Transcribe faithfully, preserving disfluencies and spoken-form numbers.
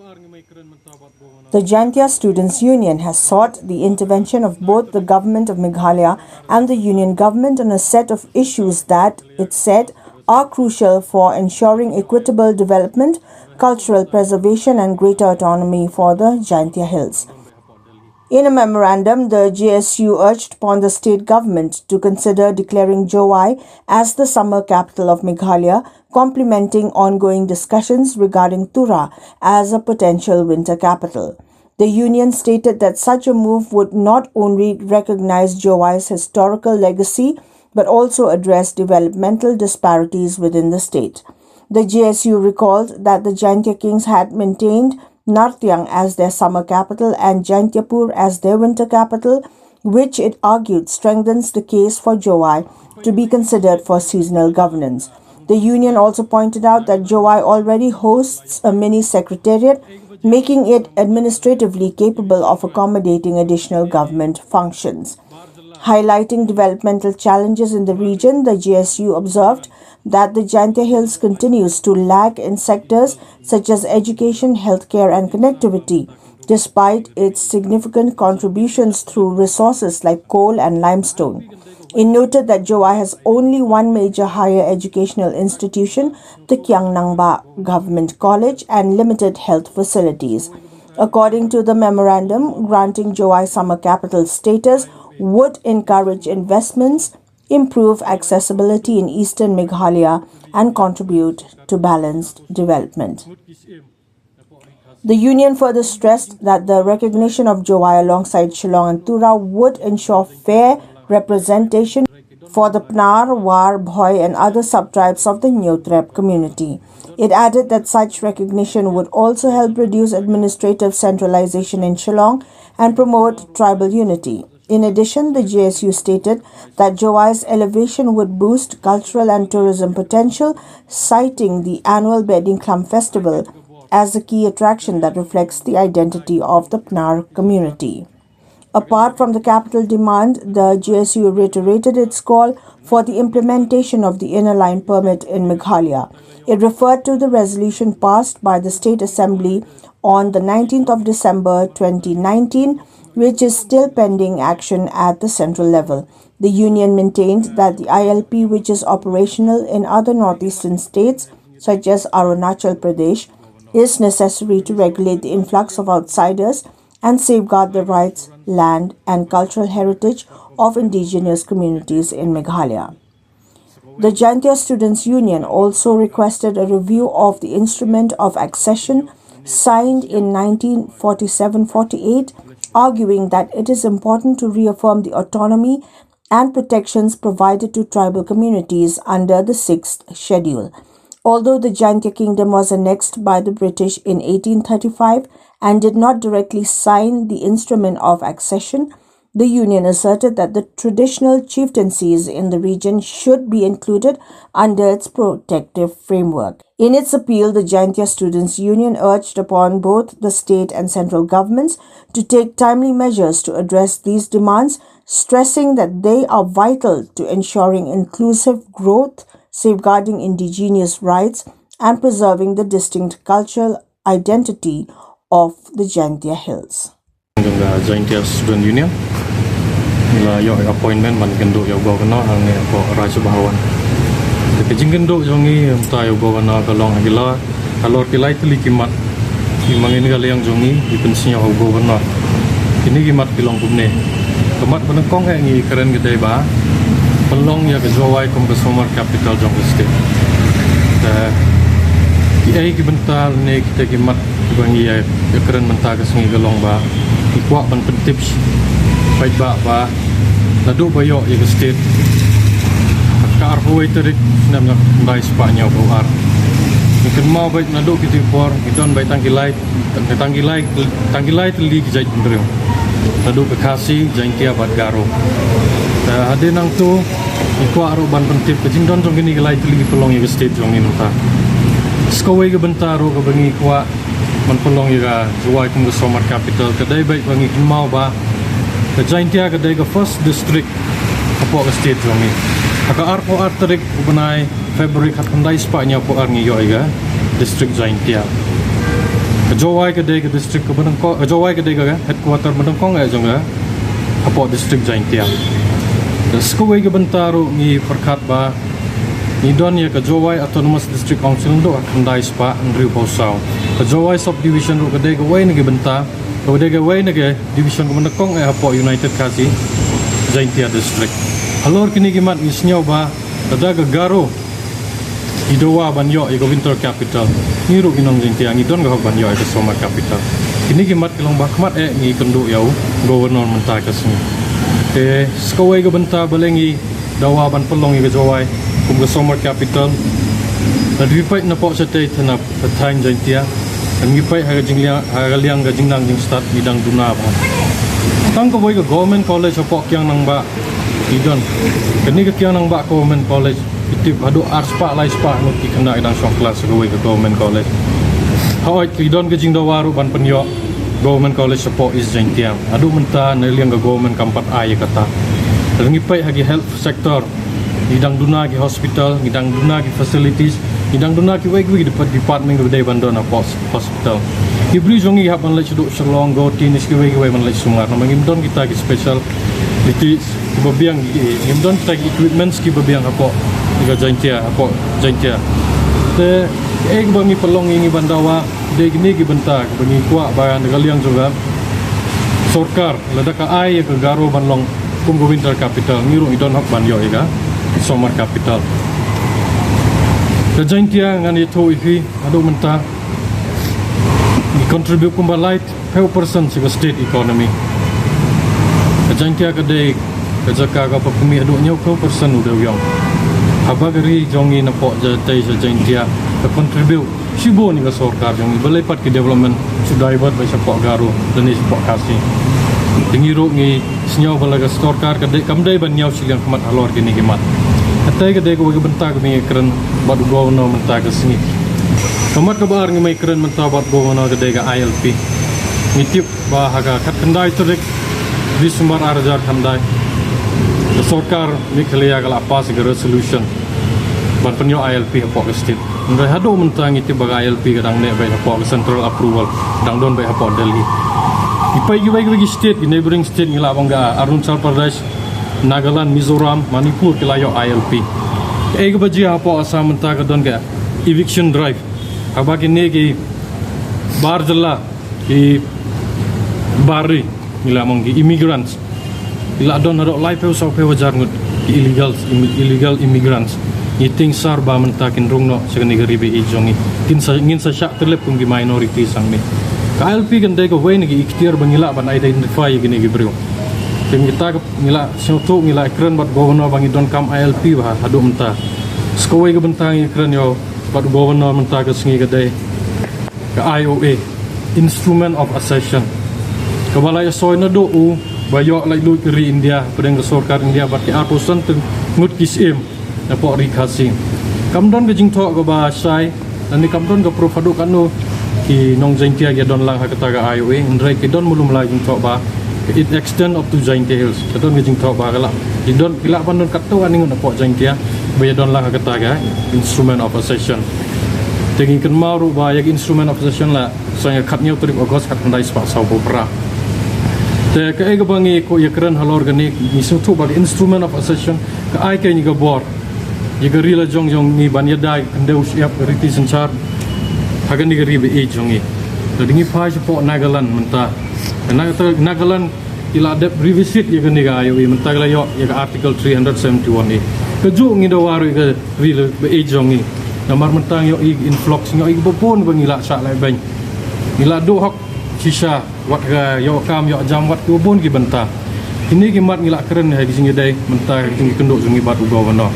The Jaintia Students Union has sought the intervention of both the Government of Meghalaya and the Union Government on a set of issues that, it said, are crucial for ensuring equitable development, cultural preservation, and greater autonomy for the Jaintia Hills. In a memorandum, the J S U urged upon the state government to consider declaring Jowai as the summer capital of Meghalaya, complementing ongoing discussions regarding Tura as a potential winter capital. The union stated that such a move would not only recognize Jowai's historical legacy but also address developmental disparities within the state. The J S U recalled that the Jaintia Kings had maintained Nartiang as their summer capital and Jaintiapur as their winter capital, which it argued strengthens the case for Jowai to be considered for seasonal governance. The union also pointed out that Jowai already hosts a mini secretariat, making it administratively capable of accommodating additional government functions. Highlighting developmental challenges in the region, the J S U observed that the Jaintia Hills continues to lag in sectors such as education, healthcare, and connectivity, despite its significant contributions through resources like coal and limestone. It noted that Jowai has only one major higher educational institution, the Kiang Nangbah Government College, and limited health facilities. According to the memorandum, granting Jowai summer capital status would encourage investments, improve accessibility in eastern Meghalaya, and contribute to balanced development. The union further stressed that the recognition of Jowai alongside Shillong and Tura would ensure fair representation for the Pnar, War, Bhoi, and other subtribes of the Nyotrep community. It added that such recognition would also help reduce administrative centralization in Shillong and promote tribal unity. In addition, the J S U stated that Jowai's elevation would boost cultural and tourism potential, citing the annual Beding Khlam Festival as a key attraction that reflects the identity of the Pnar community. Apart from the capital demand, the J S U reiterated its call for the implementation of the Inner Line Permit in Meghalaya. It referred to the resolution passed by the State Assembly on the nineteenth of December twenty nineteen, which is still pending action at the central level. The union maintained that the I L P, which is operational in other northeastern states such as Arunachal Pradesh, is necessary to regulate the influx of outsiders and safeguard the rights, land, and cultural heritage of indigenous communities in Meghalaya. The Jaintia Students Union also requested a review of the Instrument of Accession signed in nineteen forty-seven forty-eight, arguing that it is important to reaffirm the autonomy and protections provided to tribal communities under the Sixth Schedule. Although the Jaintia Kingdom was annexed by the British in eighteen thirty-five and did not directly sign the Instrument of Accession, the union asserted that the traditional chieftaincies in the region should be included under its protective framework. In its appeal, the Jaintia Students Union urged upon both the state and central governments to take timely measures to address these demands, stressing that they are vital to ensuring inclusive growth, safeguarding indigenous rights, and preserving the distinct cultural identity of the Jaintia Hills. Jong ka Jaintia Student Union la ïoh appointment ban kynduh ïa u Governor hangne hapoh Raj Bhavan. Te ka jingkynduh jong ngi mynta ïa u Governor ka long ha ki la halor ki lai tylli ki mat ki ma ngin ka liang jong ngi ki pynsngew ha u Governor. Kine ki mat ki long kumne. Ka mat ba nyngkong eh ngi kren ka dei ba pynlong ïa ka Jowai kum ka summer capital jong ka state. Te kiei ki bynta ne kita ki mat kiba ngi ïa kren mynta ka sngi ka long ba ngi kwah ban pyntip paidbah ba naduh ba ïoh ïa ka state ka arphew wei tarik snem na khyndai spah hynñiewphew ar. Ngi kynmaw beit naduh kiti ki por ngi don beit tang ki lai, tang ki lai, tang ki lai tylli ki jaitbynriew. Naduh ka Khasi, Jaiñtia bad Garo. Te hadien nangto ngi kwah ruh ban pyntip ka jingdon jong kine ki lai tylli ki pynlong ïa ka state jong ngi mynta. Sa kawei ka bynta ruh kaba ngi kwah ban pynlong ïa ka Jowai kum ka summer capital ka dei beit ba ngi kynmaw ba ka Jaiñtia ka dei ka first district hapoh ka state jong ngi. Ha ka arphew ar tarik u bnai February khatkhyndai spah hynñiewphew ar ngi ïoh ïa ka district Jaiñtia. Ka Jowai ka dei ka district kaba nyngkong, ka Jowai ka dei ka headquarter ba nyngkong eh jong ka hapoh district Jaintia. Te sa kawei ka bynta ruh ngi pyrkhat ba ngi don ïa ka Jowai Autonomous District Council naduh ha khyndai spah hynriewphew saw. Ka Jowai Subdivision ruh ka dei kawei na ki bynta, ka dei kawei na ki division kaba nyngkong eh hapoh United Khasi Jaintia District. Halor kine ki mat ngi sngew ba lada ka Garo i dawa ban ïoh ïa ka Winter Capital, ngi ruh ki nong Jaintia ngi don ka hok ban ïoh ïa ka Summer Capital. Kine ki mat ki long ba khmat eh ngi kynduh ïa u Governor mynta ka sngi. Te sa kawei ka bynta balei ngi dawa ban pynlong ïa ka Jowai kum ka Summer Capital. Lada phi peit napoh shatei thanap ka thaiñ Jaintia, lada ngi peit ha ka jingliang, ha ka liang ka jingnang jingstad ngi dang duna bha. Tang kawei ka Government College hapoh Kiang Nangbah i don. Kane ka Kiang Nangbah Government College, i tip haduh ar spah lai spah ngut ki khynnah i dang shong klas ha kawei ka Government College. Hooid, i don ka jingdawa ruh ban pynïoh Government College hapoh East Jaintia. Haduh mynta na liang ka Government kam pat ai ïa kata. Lada ngi peit ha ki health sector, ngi dang duna ki hospital, ngi dang duna ki facilities, ngi dang duna kiwei kiwei ki dep-, department kiba dei ban don hapoh hospital. Ki briew jong ngi hap ban leit shaduh Shillong, Guwahati ne kiwei kiwei ban leit sumar namar ngim don kita ki speciality kiba biang, ngim don kita ki equipments kiba biang hapoh ka Jaintia, hapoh Jaintia. Te kaei kaba ngi pynlong ïa ngi ban dawa dei kine ki bynta kaba ngi kwah ba na ka liang jong ka sorkar lada ka ai ïa ka Garo ban long kum ka Winter Capital, ngi ruh ngi don hok ban ïoh ïa ka Summer Capital. Ka Jaintia ngan ïathuh ïa phi haduh mynta ngi contribute kumba laiphew percent sha ka state economy. Ka Jaintia ka dei ka jaka kaba pynmih haduh hynñiewphew percent u dewïong. Haba ka ri jong ngi napoh shatei sha Jaintia ka contribute shibun ïa ka sorkar jong ngi, balei pat ki development shu divert beit shapoh Garo lane shapoh Khasi. Te ngi ruh ngi sngew ba la ka sorkar ka dei, kam dei ban ñiew shiliang khmat halor kine ki mat. Katei ka dei kawei ka bynta kaba ngi kren bad u Governor mynta ka sngi. Ka mat kaba ar ngi mei kren mynta bad u Governor ka dei ka I L P. Ngi tip ba ha ka khatkhyndai tarik December ar hajar khyndai, ka sorkar Meghalaya ka la pass ïa ka resolution ban pynïoh I L P hapoh ka state. Hynrei haduh mynta ngi tip ba ka I L P ka dang neh beit hapoh ka central approval, dang don beit hapoh Delhi. Ngi peit kiwei kiwei ki state, ki neighboring state ngi lah ban ong ka Arunachal Pradesh, Nagaland, Mizoram, Manipur ki la ïoh I L P. Kaei kaba jia hapoh Assam mynta ka don ka eviction drive. Haba kine ki bar jylla, ki bar ri, ngi lah ban ong ki immigrants, ki la don haduh laiphew sawphew hajar ngut ki illegal, illegal immigrants. Ngi tieng sar ba mynta kin rung noh sha kane ka ri ba ïeit jong ngi. Kin sa, ngin sa shah tyllep kum ki minority shangne. Ka I L P kan dei kawei na ki ikhtiar ba ngi lah ban identify ïa kine ki briew. Te ngi ta ka, ngi la sngewthuh, ngi la kren bad Governor ba ngi donkam I L P bha haduh mynta. Sa kawei ka bynta ngi kren ïa u bad Governor mynta ka sngi ka dei ka I O A, Instrument of Accession, kaba la ïasoi naduh u ba ïoh laitluid ka ri India, pdeng ka sorkar India bad ki arphew san ngut ki syiem napoh ri Khasi. Kam don ka jingthoh kaba shai, lane kam don ka proof haduh katno ki nong Jaintia ki ïadon lang ha kata ka I O A, hynrei ki don malu mala jingthoh ba it extend up to Jaintia Hills. Ka don ka jingthoh ba ka la, ki don, ki lah ban don katto katne ngut napoh Jaintia ba ïadon lang ha kata ka Instrument of Accession. Te ngi kynmaw ruh ba ïa ka Instrument of Accession la sdang ïa ka khathynñiew tarik August khatkhyndai spah sawphew phra. Te kaei kaba ngi kwah ïa kren halor kane, ngi sngewthuh ba ka Instrument of Accession ka ai kein ïa ka bor ïa ka ri la jong jong ngi ban ïada ïa ka khyndew shyiap ka riti synshar ha kane ka ri ba ïeit jong ngi. Lada ngi phai shapoh Nagaland mynta, Nag-, Nagaland ki la dep revisit ïa kane ka I O A, mynta ki la ïoh ïa ka Article three hundred seventy-one A. Kajuh ngi dawa ruh ïa ka ri la ba ïeit jong ngi. Namar mynta ngi ïoh ïa ka influx, ngi ïoh ïa kiba bun ba ngi la shah lehbeiñ. Ngi la duh hok shisha, wat ka ïoh kam ïoh jam, wat kiba bun ki bynta. Kine ki mat ngi la kren ha ki jingïadei mynta ha ki jingïakynduh jong ngi bad u Governor.